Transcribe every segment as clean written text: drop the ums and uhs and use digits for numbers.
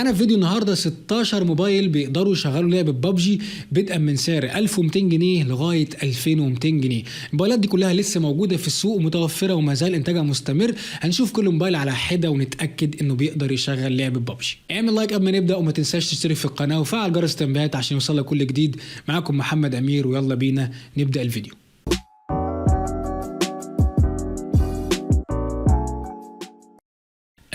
معانا في فيديو النهارده 16 موبايل بيقدروا يشغلوا لعبه ببجي بدءا من سعر 1200 جنيه لغاية 2200 جنيه. الموبايلات دي كلها لسه موجودة في السوق ومتوفره وما زال انتاجها مستمر. هنشوف كل موبايل على حده ونتاكد انه بيقدر يشغل لعبه ببجي. اعمل like قبل ما نبدا وما تنساش تشترك في القناة وفعل جرس التنبيهات عشان يوصلك كل جديد. معاكم محمد امير ويلا بينا نبدا الفيديو.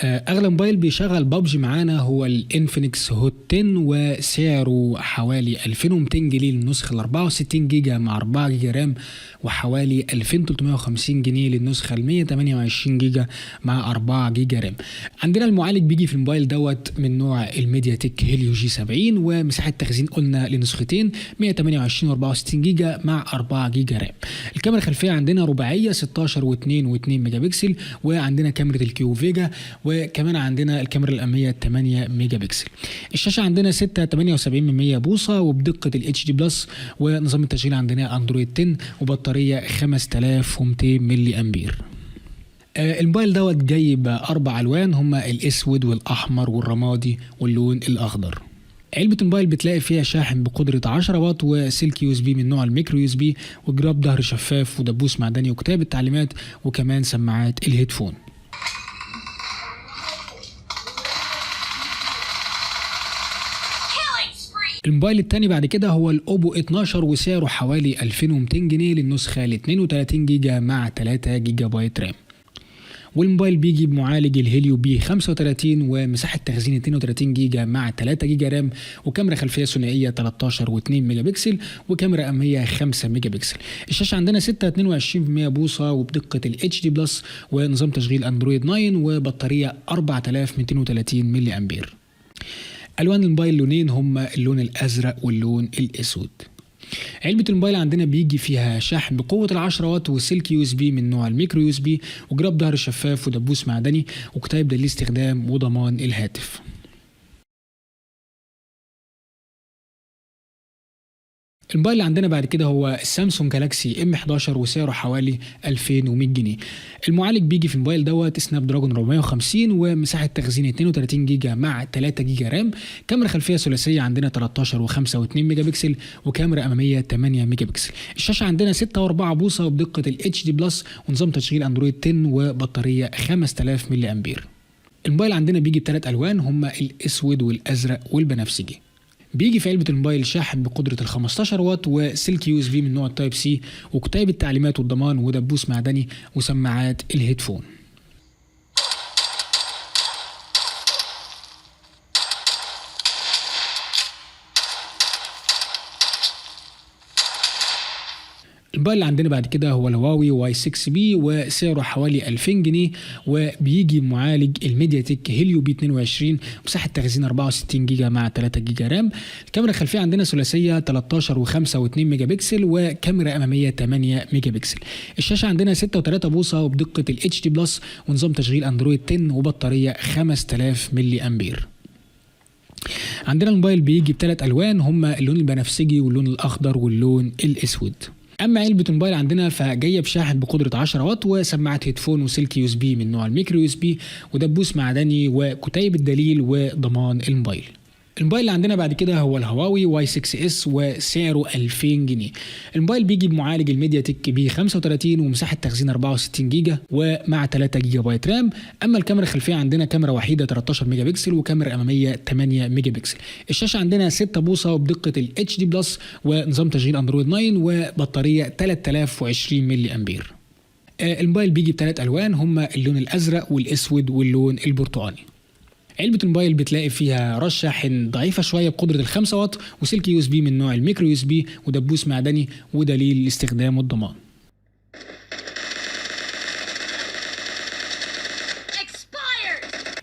اغلى موبايل بيشغل بابجي معانا هو ال Infinix Hot 10 وسعره حوالي 2200 جنيه للنسخه ال 64 جيجا مع 4 جيجا RAM، وحوالي 2350 جنيه للنسخه ال 128 جيجا مع 4 جيجا RAM. عندنا المعالج بيجي في الموبايل دوت من نوع ال MediaTek Helio G70، ومساحة تخزين قلنا لنسختين 128 و 64 جيجا مع 4 جيجا RAM. الكاميرا الخلفية عندنا رباعية 16 و2 و2 ميجا بكسل، وعندنا كاميرا ال QVGA، وكمان عندنا الكاميرا الامامية 8 ميجا بكسل. الشاشة عندنا 6.78 بوصه وبدقه ال HD plus، ونظام التشغيل عندنا اندرويد 10، وبطاريه 5200 ملي امبير. الموبايل دوت جاي باربع الوان هما الاسود والاحمر والرمادي واللون الاخضر. علبة الموبايل بتلاقي فيها شاحن بقدرة 10 واط وسلك USB من نوع ال micro USB، وجراب ظهر شفاف ودبوس معدني وكتاب التعليمات، وكمان سماعات ال headphone. الموبايل التاني بعد كده هو ال Oppo 12 وسعره حوالي 2200 جنيه للنسخة ال 32 جيجا مع 3 جيجا بايت RAM. والموبايل بيجي بمعالج ال Helio P35 ومساحة تخزين 32 جيجا مع 3 جيجا RAM، وكاميرا خلفية ثنائية 13 و2 ميجا بكسل، وكاميرا أمامية 5 ميجا بكسل. الشاشة عندنا 6.22 بوصة وبدقة ال HD plus، ونظام تشغيل اندرويد 9، وبطارية 4230 ملي امبير. الوان الموبايل لونين هما اللون الازرق واللون الاسود. علبة الموبايل عندنا بيجي فيها شاحن بقوة العشرة واط وسلك USB من نوع ال micro USB، وجراب ظهر شفاف ودبوس معدني، وكتيب دليل استخدام وضمان الهاتف. الموبايل اللي عندنا بعد كده هو ال Samsung Galaxy M11 وسعره حوالي 2100 جنيه. المعالج بيجي في الموبايل دوت Snapdragon 450 ومساحة تخزين 32 جيجا مع 3 جيجا RAM. كاميرا خلفية ثلاثية عندنا 13 و5 و2 ميجا بكسل، وكاميرا امامية 8 ميجا بكسل. الشاشة عندنا 6 و4 بوصه وبدقه ال HD plus، ونظام تشغيل اندرويد 10، وبطاريه 5000 ملي امبير. الموبايل عندنا بيجي بثلاث الوان هما الاسود والازرق والبنفسجي. بيجي في علبة الموبايل شاحن بقدرة ال 15 واط وسلك USB من نوع ال Type C، وكتيب التعليمات والضمان، ودبوس معدني، وسماعات ال headphone. الموبايل اللي عندنا بعد كده هو ال Huawei Y6b وسعره حوالي 2000 جنيه، وبيجي معالج ال MediaTek Helio P22، مساحة تخزين 64 جيجا مع 3 جيجا RAM. الكاميرا الخلفية عندنا ثلاثية 13 و5 و2 ميجا بكسل، وكاميرا أمامية 8 ميجا بكسل. الشاشة عندنا 6.3 بوصة وبدقة ال HD plus، ونظام تشغيل اندرويد 10، وبطارية 5000 ملي امبير. عندنا الموبايل بيجي بثلاث الوان هما اللون البنفسجي واللون الاخضر واللون الاسود. اما علبة الموبايل عندنا فجايه بشاحن بقدره 10 واط وسماعات headphone وسلك USB من نوع ال micro USB، ودبوس معدني، وكتيب الدليل، وضمان الموبايل. الموبايل اللي عندنا بعد كده هو ال Huawei Y6s وسعره 2000 جنيه. الموبايل بيجي بمعالج ال MediaTek P35 ومساحة تخزين 64 جيجا ومع 3 جيجا بايت RAM. اما الكاميرا الخلفية عندنا كاميرا وحيده 13 ميجا بكسل، وكاميرا امامية 8 ميجا بكسل. الشاشة عندنا 6 بوصه وبدقه ال HD plus، ونظام تشغيل اندرويد 9، وبطاريه 3020 ملي امبير. الموبايل بيجي بثلاث الوان هما اللون الازرق والاسود واللون البرتقالي. علبة الموبايل بتلاقي فيها راس شاحن ضعيفة شوية بقدرة الخمسة واط، وسلك USB من نوع ال micro USB، ودبوس معدني، ودليل الاستخدام والضمان.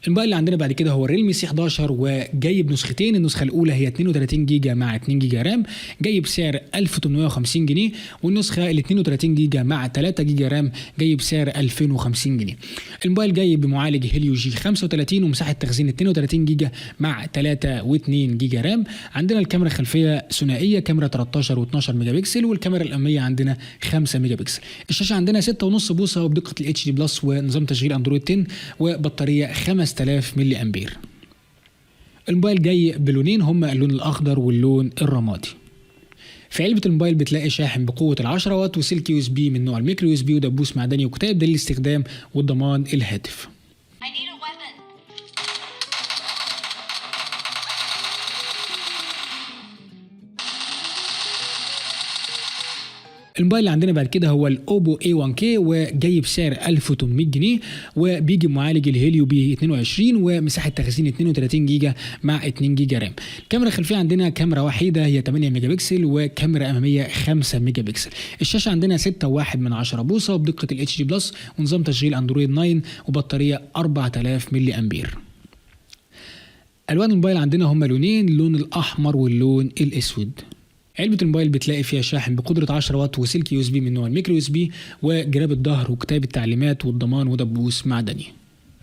الموبايل اللي عندنا بعد كده هو ال Realme C11 وجاي بنسختين. النسخة الاولى هي 32 جيجا مع 2 جيجا RAM، جاي بسعر 1850 جنيه، والنسخة ال 32 جيجا مع 3 جيجا RAM جاي بسعر 2050 جنيه. الموبايل جاي بمعالج Helio G35 ومساحة تخزين 32 جيجا مع 3 و2 جيجا RAM. عندنا الكاميرا الخلفية ثنائية، كاميرا 13 و12 ميجا بكسل، والكاميرا الامامية عندنا 5 ميجا بكسل. الشاشة عندنا 6.5 بوصه وبدقه ال HD plus، ونظام تشغيل اندرويد 10، وبطاريه 5000 ملي امبير. الموبايل جاي بلونين هما اللون الاخضر واللون الرمادي. في علبة الموبايل بتلاقي شاحن بقوة ال10 واط وسلك USB من نوع ال micro USB ودبوس معدني وكتاب دليل الاستخدام والضمان الهاتف. I need a weapon. الموبايل اللي عندنا بعد كده هو الاوبو A1K وجاي بسعر 1800 جنيه، وبيجي بمعالج ال Helio P22 ومساحة تخزين 32 جيجا مع 2 جيجا RAM. الكاميرا الخلفية عندنا كاميرا وحيده هي 8 ميجا بكسل وكاميرا امامية 5 ميجا بكسل. الشاشة عندنا 6.1 بوصه وبدقه ال HD plus ونظام تشغيل اندرويد 9 وبطاريه 4000 ملي امبير. الوان الموبايل عندنا هما لونين، اللون الاحمر واللون الاسود. علبة الموبايل بتلاقي فيها شاحن بقدرة 10 واط وسلك USB من نوع ال micro USB وجراب الظهر وكتاب التعليمات والضمان ودبوس معدني.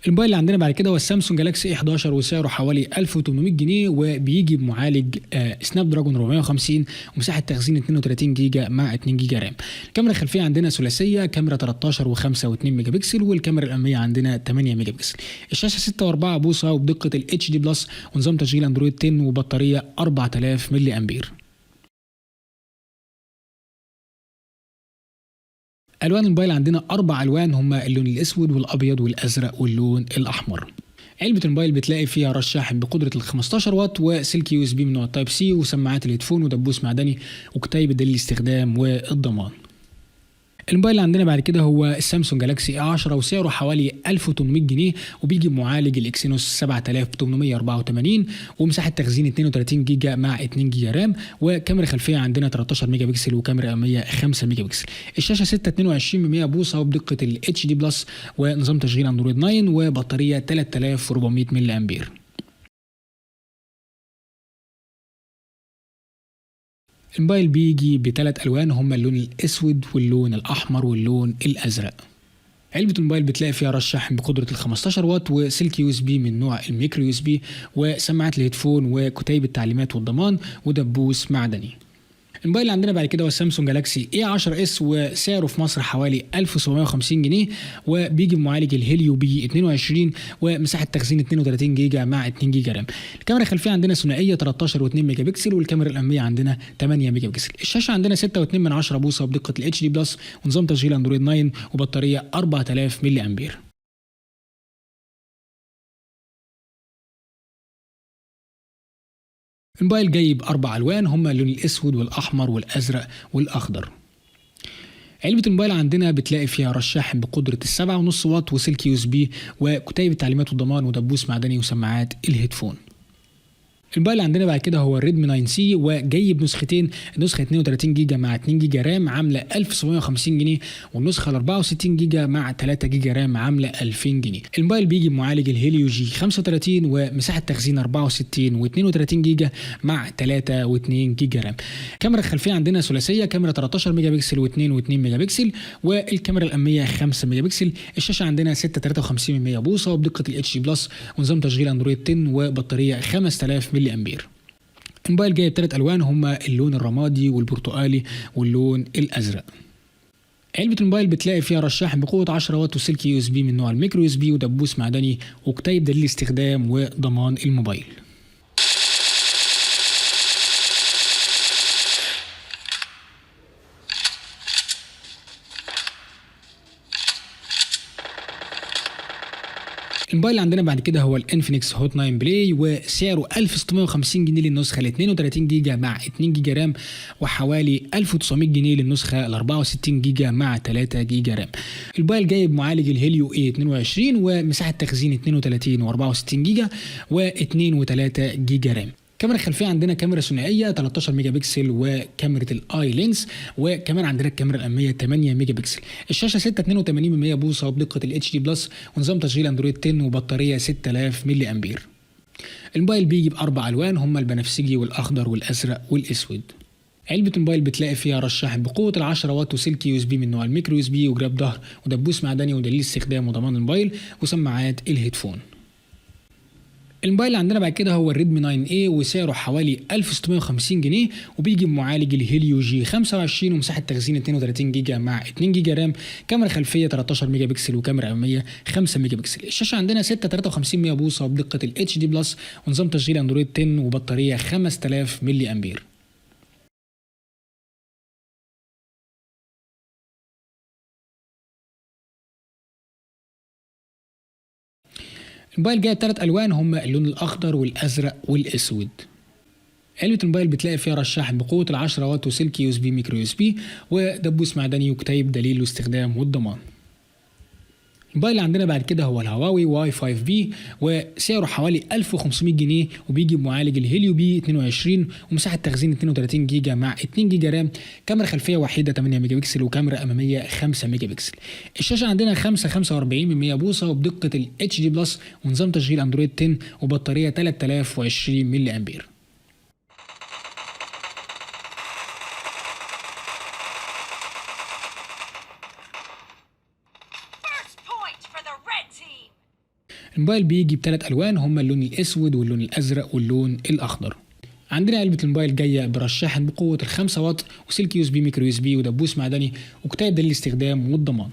الموبايل اللي عندنا بعد كده هو السامسونج جالاكسي A11 وسعره حوالي 1800 جنيه، وبيجي بمعالج Snapdragon 450 ومساحة تخزين 32 جيجا مع 2 جيجا RAM. الكاميرا الخلفية عندنا ثلاثية، كاميرا 13 و5 و2 ميجا بكسل، والكاميرا الأمامية عندنا 8 ميجا بكسل. الشاشة 6.4 بوصة وبدقة ال HD plus ونظام تشغيل اندرويد 10 وبطارية 4000 ملي امبير. الوان الموبايل عندنا 4 الوان هما اللون الاسود والابيض والازرق واللون الاحمر. علبة الموبايل بتلاقي فيها راس شاحن بقدرة ال 15 واط وسلك USB من نوع Type C وسماعات ال headphone ودبوس معدني وكتيب دليل الاستخدام والضمان. الموبايل اللي عندنا بعد كده هو السامسونج جالاكسي A10 وسعره حوالي 1800 جنيه، وبيجي بمعالج ال Exynos 7884 ومساحة تخزين 32 جيجا مع 2 جيجا RAM، وكاميرا خلفية عندنا 13 ميجا بكسل وكاميرا أمامية 5 ميجا بكسل. الشاشة 6.22 بوصة وبدقة ال HD plus ونظام تشغيل اندرويد 9 وبطارية 3400 ملي امبير. الموبايل بيجي بثلاث الوان هما اللون الاسود واللون الاحمر واللون الازرق. علبة الموبايل بتلاقي فيها راس شاحن بقدرة ال 15 واط وسلك USB من نوع ال micro USB وسماعات ال headphone وكتيب التعليمات والضمان ودبوس معدني. الموبايل اللي عندنا بعد كده هو السامسونج جالاكسي A10s وسعره في مصر حوالي 1750 جنيه، وبيجي بمعالج ال Helio P22 ومساحة تخزين 32 جيجا مع 2 جيجا RAM. الكاميرا الخلفية عندنا ثنائية 13 و2 ميجا بكسل، والكاميرا الأمامية عندنا 8 ميجا بكسل. الشاشة عندنا 6.2 بوصة بدقة ال HD plus ونظام تشغيل اندرويد 9 وبطارية 4000 ملي امبير. الموبايل جاي ب4 ألوان هما اللون الأسود والأحمر والأزرق والأخضر. علبة الموبايل عندنا بتلاقي فيها راس شاحن بقدرة 7.5 واط وسلك USB وكتيب التعليمات والضمان ودبوس معدني وسماعات ال headphone. الموبايل اللي عندنا بعد كده هو الريدمي 9C وجاي بنسختين، النسخة 32 جيجا مع 2 جيجا RAM عاملة 1750 جنيه، والنسخة ال 64 جيجا مع 3 جيجا RAM عاملة 2000 جنيه. الموبايل بيجي بمعالج ال Helio G35 ومساحة تخزين 64 و32 جيجا مع 3 و2 جيجا RAM. الكاميرا الخلفية عندنا ثلاثية، كاميرا 13 ميجا بكسل و2 و2 ميجا بكسل، والكاميرا الأمامية 5 ميجا بكسل. الشاشة عندنا 6.53 بوصة وبدقة ال HD plus ونظام تشغيل اندرويد 10 وبطارية 5000 ملي امبير. الموبايل جاي بثلاث الوان هما اللون الرمادي والبرتقالي واللون الازرق. علبة الموبايل بتلاقي فيها راس شاحن بقوة 10 واط وسلك USB من نوع ال micro USB ودبوس معدني وكتيب دليل استخدام وضمان الموبايل. الموبايل اللي عندنا بعد كده هو الانفينكس هوت 9 بلاي وسعره 1650 جنيه للنسخه ال 32 جيجا مع 2 جيجا RAM، وحوالي 1900 جنيه للنسخه ال 64 جيجا مع 3 جيجا RAM. الموبايل جايب معالج ال Helio A22 ومساحة تخزين 32 و64 جيجا و2 و3 جيجا RAM. الكاميرا الخلفية عندنا كاميرا ثنائية 13 ميجا بكسل وكاميرا ال eye lens، وكمان عندنا الكاميرا الامامية 8 ميجا بكسل. الشاشة 6.82 بوصه وبدقه ال HD plus ونظام تشغيل اندرويد 10 وبطاريه 6000 ملي امبير. الموبايل بيجي ب4 الوان هما البنفسجي والاخضر والازرق والاسود. علبة الموبايل بتلاقي فيها راس شاحن بقوة 10 واط وسلك USB من نوع ال micro USB وجراب ظهر ودبوس معدني ودليل استخدام وضمان الموبايل وسماعات ال headphone. الموبايل اللي عندنا بعد كده هو ال Redmi 9A، وسعره حوالي 1650 جنيه، وبيجي بمعالج ال Helio G25 ومساحة تخزين 32 جيجا مع 2 جيجا RAM، كاميرا خلفية 13 ميجا بكسل وكاميرا امامية 5 ميجا بكسل. الشاشة عندنا 6.53 بوصه بدقة ال HD plus، ونظام تشغيل Android 10، وبطاريه 5000 ملي امبير. الموبايل جاي بثلاث الوان هم اللون الاخضر والازرق والاسود. علبة الموبايل بتلاقي فيها رشاح بقوة 10 واط وسلك يو اس بي ميكرو يو اس بي ودبوس معدني وكتيب دليل الاستخدام والضمان. الموبايل اللي عندنا بعد كده هو الهواوي Y5b، وسعره حوالي 1500 جنيه، وبيجي بمعالج ال Helio P22 ومساحة تخزين 32 جيجا مع 2 جيجا RAM، كاميرا خلفية وحيدة 8 ميجا بكسل وكاميرا أمامية 5 ميجا بكسل. الشاشة عندنا 5.45 بوصة وبدقة ال HD plus، ونظام تشغيل Android 10، وبطارية 3020 ملي أمبير. الموبايل بيجي بثلاث الوان هما اللون الاسود واللون الازرق واللون الاخضر. عندنا علبة الموبايل جاية برشاحن بقوة 5 واط وسلك يو اس بي ميكرو يو اس بي ودبوس معدني وكتاب دليل الاستخدام والضمان.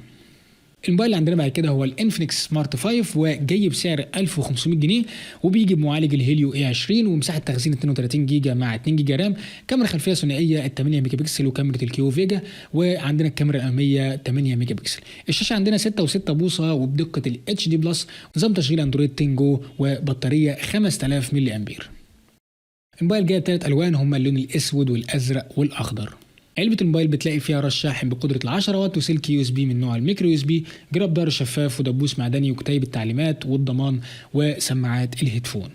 الموبايل اللي عندنا بعد كده هو ال Infinix Smart 5، وجاي بسعر 1500 جنيه، وبيجي بمعالج ال Helio A20 ومساحة تخزين 32 جيجا مع 2 جيجا RAM، كاميرا خلفية ثنائية 8 ميجا بكسل وكاميرا ال QVGA، وعندنا الكاميرا الامامية 8 ميجا بكسل. الشاشة عندنا 6.6 بوصه وبدقه ال HD plus، نظام تشغيل Android 10 Go، وبطاريه 5000 ملي امبير. الموبايل جاي بثلاث الوان هما اللون الاسود والازرق والاخضر. علبة الموبايل بتلاقي فيها رشاحن بقدرة 10 واط وسلك USB من نوع ال micro USB، جراب ظهر شفاف ودبوس معدني وكتيب التعليمات والضمان وسماعات ال headphone.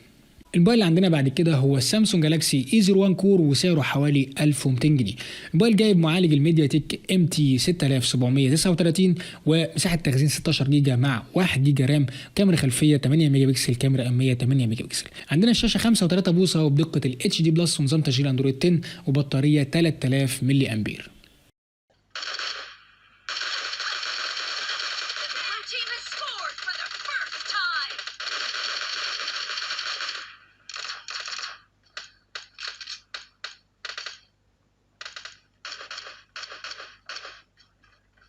الموبايل اللي عندنا بعد كده هو Samsung Galaxy A01 Core، وسعره حوالي 1200 جنيه. الموبايل جايب معالج ال MediaTek MT 6739 ومساحة تخزين 16 جيجا مع 1 جيجا RAM، كاميرا خلفية 8 ميجا بكسل، كاميرا أمامية 8 ميجا بكسل. عندنا الشاشة 5.3 بوصة وبدقة ال HD plus، ونظام تشغيل Android 10، وبطارية 3000 ملي أمبير.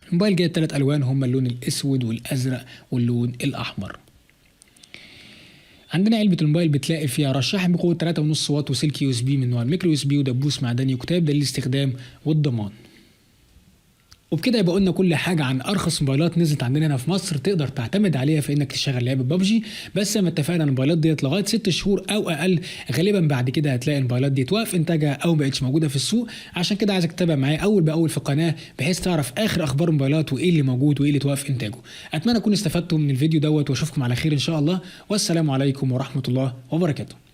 الموبايل جاي بثلاث الوان هما اللون الاسود والازرق واللون الاحمر. عندنا علبة الموبايل بتلاقي فيها رشاح بقوة 3.5 واط وسلك USB من نوع ال micro USB ودبوس معدني وكتاب دليل الاستخدام والضمان. وبكده يبقى قلنا كل حاجة عن ارخص موبايلات نزلت عندنا هنا في مصر تقدر تعتمد عليها في انك تشغل لعبه ببجي. بس زي ما اتفقنا الموبايلات ديت لغاية 6 شهور او اقل، غالبا بعد كده هتلاقي الموبايلات دي توقف انتاجها او ما بقتش موجودة في السوق. عشان كده عايزك تتابع معايا اول باول في القناة بحيث تعرف اخر اخبار الموبايلات وايه اللي موجود وايه اللي توقف انتاجه. اتمنى تكونوا استفدتوا من الفيديو دوت، واشوفكم على خير ان شاء الله، والسلام عليكم ورحمة الله وبركاته.